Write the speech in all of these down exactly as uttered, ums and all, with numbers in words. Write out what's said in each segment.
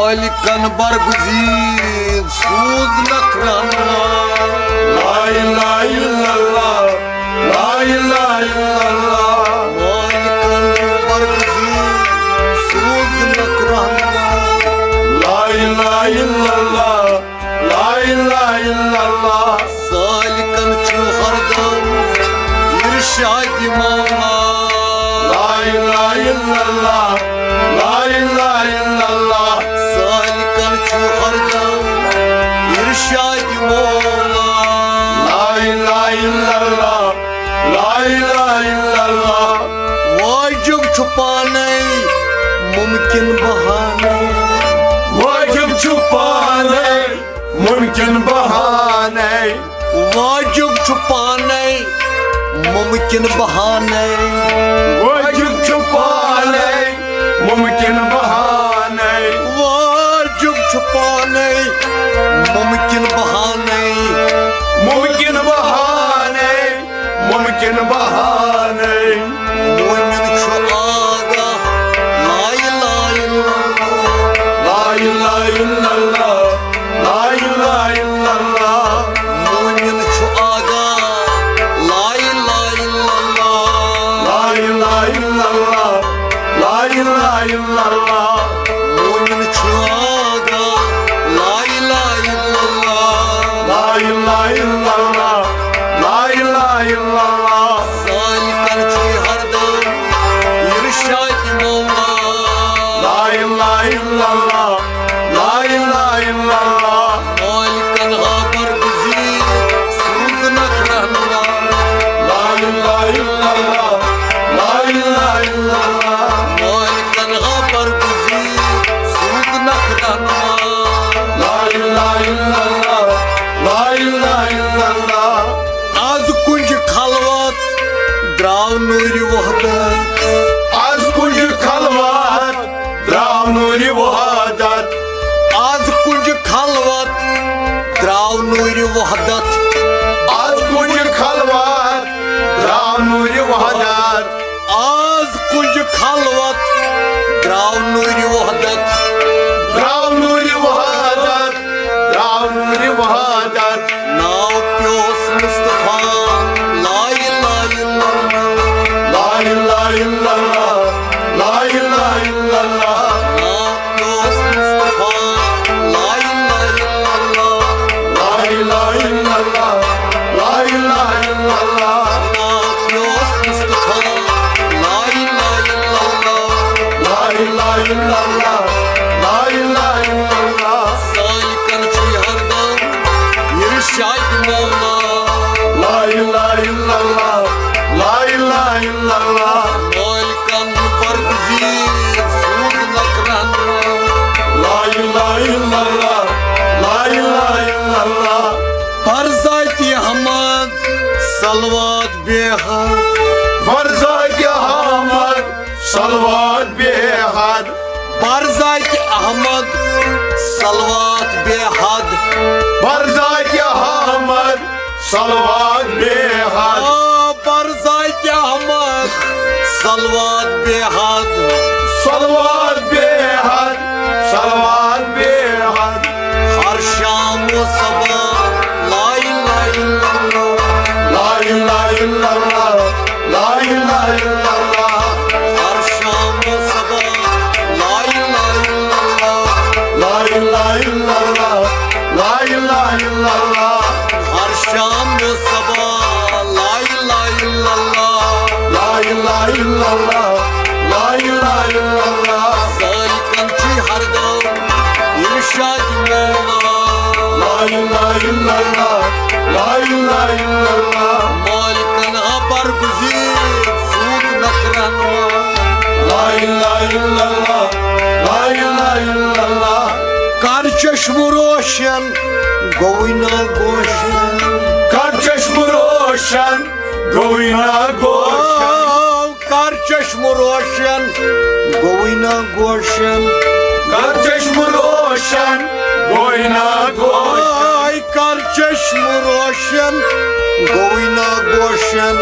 Аликан баргузи сузна кранва. Ла илагьа иллаллагь, ла илагьа иллаллагь. Аликан баргузи сузна кранва. Ла илагьа иллаллагь, ла илагьа иллаллагь. Саликан чу гьардам иршади мала. Ла илагьа иллаллагь, ла илагьа иллаллагь. Саликан чу гьардам иршади мала. Ла илагьа иллаллагь, ла илагьа иллаллагь. Важиб чупанай, мумкин багьанай. Важиб чупанай, мумкин багьанай. Важиб чупанай, мумкин багьанай. Важиб чупанай, мумкин багьанай. Важиб чупанай, мумкин багьанай. Мумкин багьанай. Мумкин багьанай. Муъмин чу ага. Ла илагьа иллаллагь. Ла илагьа иллаллагь. Ла илагьа иллаллагь. Муъмин чу ага. Ла илагьа иллаллагь. Ла илагьа иллаллагь. Ла илагьа иллаллагь. Муъмин чу ага. Ла илагьа иллаллагь. Ла илагьа иллаллагь. Ла илагьа иллаллагь. Саликан чи гьардан иршади мала. Ла илагьа иллаллагь. Ла илагьа иллаллагь. Аликан хабар бузи сузна кранва. Ла илагьа иллаллагь. Ла илагьа иллаллагь. Аликан хабар бузи сузна кранва. Ла илагьа иллаллагь. Ла илагьа иллаллагь. Аз кунжи халват, драв нури вахдат. Аз кунжи халват, драв нури вахдат. Аз кунжи халват, драв нури вахдат. Аз кунжи халват, драв нури вахдат. Аз кунжи халват, драв нури вахдат. Драв нури вахдат. Драв нури вахдат. Нав пёс Мустафа. Ла илагьа иллаллагь. Ла илагьа иллаллагь. Ла илагьа иллаллагь. Нав пёс Мустафа. Ла илагьа иллаллагь. Ла илагьа иллаллагь. Ла илагьа иллаллагь. Нав пёс Мустафа. Ла илагьа иллаллагь. Ла илагьа иллаллагь. Ла илагьа иллаллагь. Саликан чи гьардан иршади мала. Ла илагьа иллаллагь. Ла илагьа иллаллагь. Аликан баргузи сузна кранва. Ла илагьа иллаллагь. Ла илагьа иллаллагь. Барзайти Агьмад, салават бехӀад. Барзайти Агьмад, салават бехӀад. Барзайти Агьмад, салават бехӀад. Барзайти Агьмад, салават бехӀад. А, Барзайти Агьмад, салават бехӀад. Салават бехӀад, салават бехӀад. Гьар шаму саба, ла илагьа иллаллагь. Ла илагьа иллаллагь. Ла илагьа иллаллагь. Гьар шаму саба, ла илагьа иллаллагь. Ла илагьа иллаллагь. Ла илагьа иллаллагь. Гьар шаму саба, ла илагьа иллаллагь. Ла илагьа иллаллагь. Ла илагьа иллаллагь. Саликан чи гьардан иршади мала. Ла илагьа иллаллагь. Ла илагьа иллаллагь. Маликан хабар бузиб, сутна кранва. Ла илагьа иллаллагь. Ла илагьа иллаллагь. Карчаш мурошан, говина гошан. Карчаш мурошан, говина гошан. Карчаш мурошан, говина гошан. Карчаш мурошан, говина гошан. Ай, карчаш мурошан, говина гошан.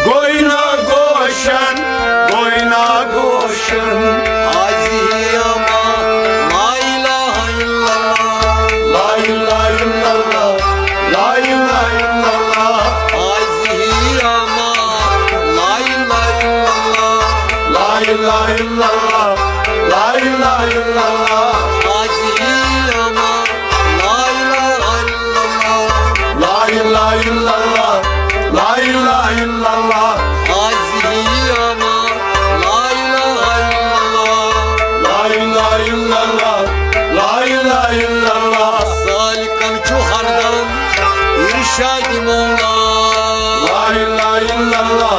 Говина гошан, говина гошан. Азияма, ла илагьа Илалла, ла илагьа иллалла. Саликан чу гьардан, иршади Мавла. Ла илагьа иллалла,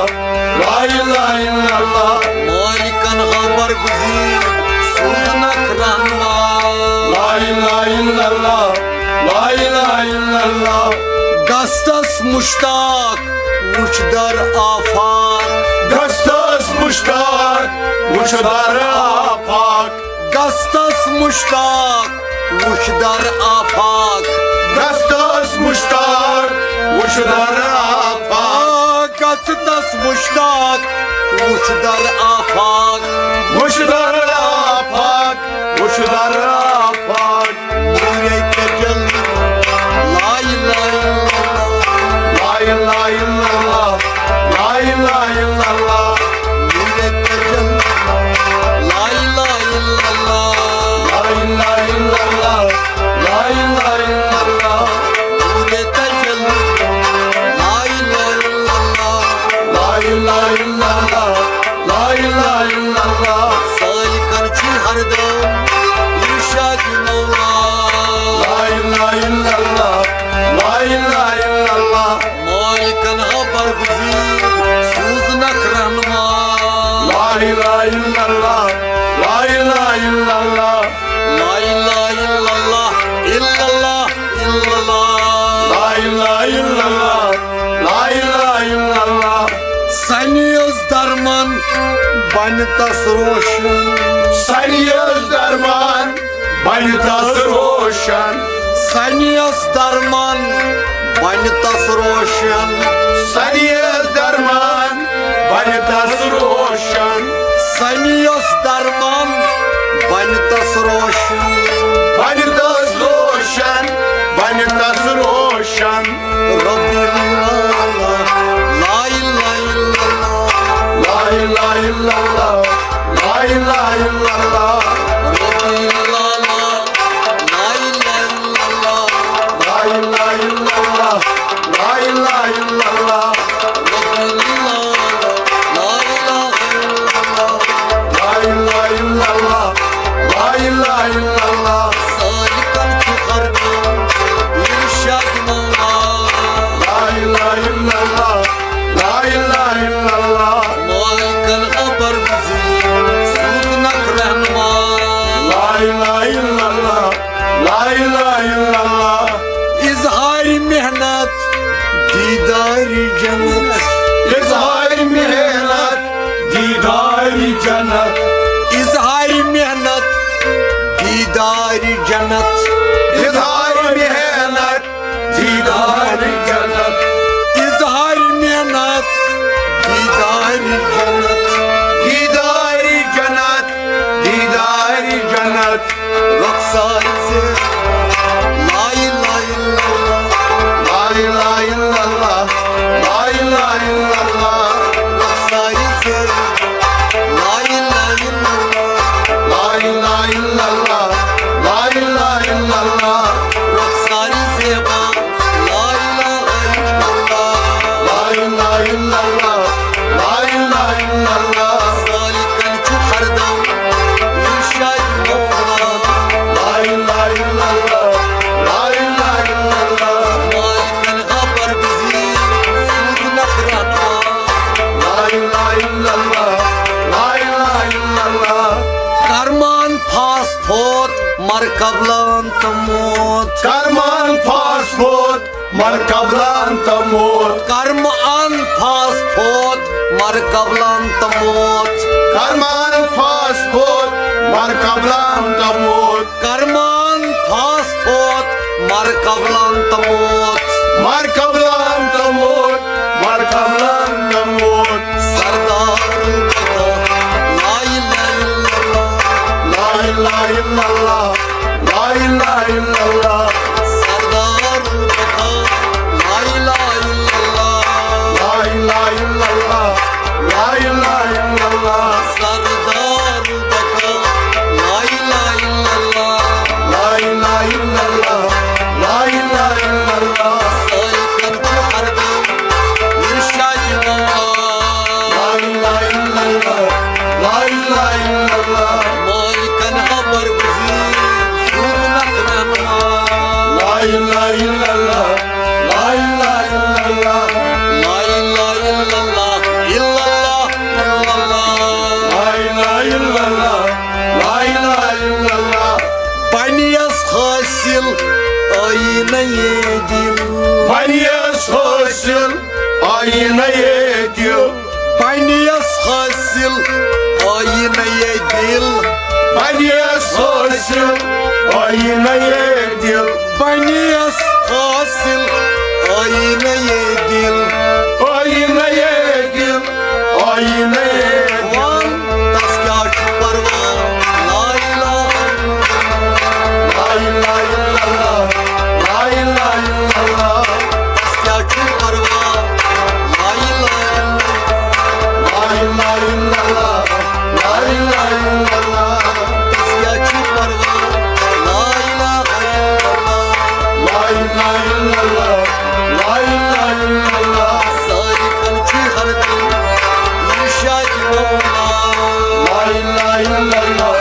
ла илагьа иллалла. Маликан хабар гузи, сузна кранма. Ла илагьа иллалла, ла илагьа иллалла. Гастас муштак, вучдар афак. Гастас муштак, вучдар афак. Гастас муштак, вучдар афак. Гастас муштак, вучдар афак. Гастас муштак, вучдар афак. Вучдар афак, вучдар афак. Нуре кеджалли, ла илагьа иллалла. Ла илагьа иллалла. Ла илагьа иллалла. Нуре кеджалли, ла илагьа иллалла. Ла илагьа иллалла. Ла илагьа иллалла. Нуре кеджалли, ла илагьа иллалла. Ла илагьа иллалла. Ла илагьа иллалла. Саликан чу гьардан, иршади Мавла. Ла илагьа иллалла, ла илагьа иллалла. Маликан хабар гузи, сузна кранма. Ла илагьа иллалла, ла илагьа иллалла. Ла илагьа иллалла, иллалла, иллалла. Ла илагьа иллалла, ла илагьа иллалла. Саниэс дарман, бантас рошан. Саниэс дарман, бантас рошан. Саниэс дарман, бантас рошан. Саниэс дарман, бантас рошан. Саниэс дарман, бантас рошан. Бантас рошан, бантас рошан. Рабби Аллах, ла илагьа иллаллах. Ла илагьа иллаллах, ла илагьа иллаллах. Рабби Аллах, ла илагьа иллаллах. Ла илагьа иллаллах, ла илагьа иллаллах. Рабби Аллах, ла илагьа иллаллах. Ла илагьа иллаллах, ла илагьа иллаллах. Саликан чу гьардан, иршади Мавла. Ла илагьа иллаллах, ла илагьа иллаллах. Маликан хабар гузи, сузна кранма. Ла илагьа иллаллах, ла илагьа иллаллах. Изгьари мегьнат, дидари жаннат. Изгьари мегьнат, дидари жаннат. Изгьари мегьнат, дидари жаннат. Изгьари мегьнат, дидари жаннат. Изгьари мегьнат, дидари жаннат. Дидари жаннат, дидари жаннат. Рахсаризе, ла илагьа иллаллах. Ла илагьа иллаллах, ла илагьа иллаллах. Рахсаризе, ла илагьа иллаллах. Ла илагьа иллаллах, ла илагьа иллаллах. Рахсаризе, ла илагьа иллаллах. Ла илагьа иллаллах, ла илагьа иллаллах. Саликан чу гьардан, иршади Мавла. Ла илагьа иллаллах, ла илагьа иллаллах. Маликан хабар гузи, сузна кранма. Ла илагьа иллаллах, ла илагьа иллаллах. Карман паспорт, маркаблан тамот. Карман паспорт, маркаблан тамот. Карман паспорт, маркаблан тамот. Карман паспорт, маркаблан тамот. Карман паспорт, маркаблан тамот. Маркаблан тамот, маркаблан тамот. Сардарул бака, ла илагьа иллаллах. Ла илагьа иллаллах. Ла илагьа иллаллах. Сардарул бака, ла илагьа иллаллах. Ла илагьа иллаллах. Ла илагьа иллаллах. Сардарул бака, ла илагьа иллаллах. Ла илагьа иллаллах. Ла илагьа иллаллах. Саликан чу гьардан, иршади Мавла. Ла илагьа иллаллах. Ла илагьа иллаллах. Маликан хабар Айнаедил. Баняс хасил, айнаедил. Баняс хасил, айнаедил. Баняс хасил, айнаедил. Баняс хасил, айнаедил. Айнаедил. Айнаедил. Ван тасга чупарва. Ла илагьа илlallah, ла илагьа илlallah. Тасга чупарва. Ла илагьа илlallah, ла илагьа илlallah. Ла илагьа илlallah. Тасга чупарва. Ла илагьа илlallah, ла илагьа илlallah. Ла илагьа илlalлах. Сай канчи хардин, иршади Мавла. Ла илагьа илlallah,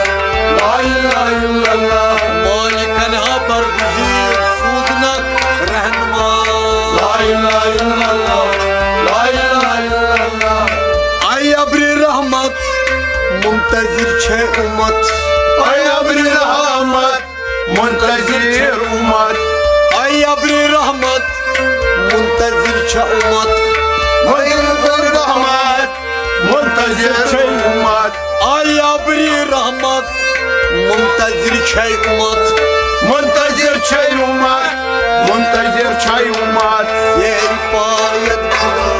ла илагьа илlallah. Маликан хабар бузир, суннат рахӀмат. Ла илагьа илlallah, ла илагьа илlallah. Ай абри рахӀмат, мунтазир чай уммат. Ай абри рахӀмат, мунтазир чай уммат. Ай абри рахӀмат, мунтазир чай уммат. Ай абри рахӀмат, мунтазир чай уммат. Ай абри рахӀмат, мунтазир чай уммат. Мунтазир чай уммат, мунтазир чай уммат. Серпаят худа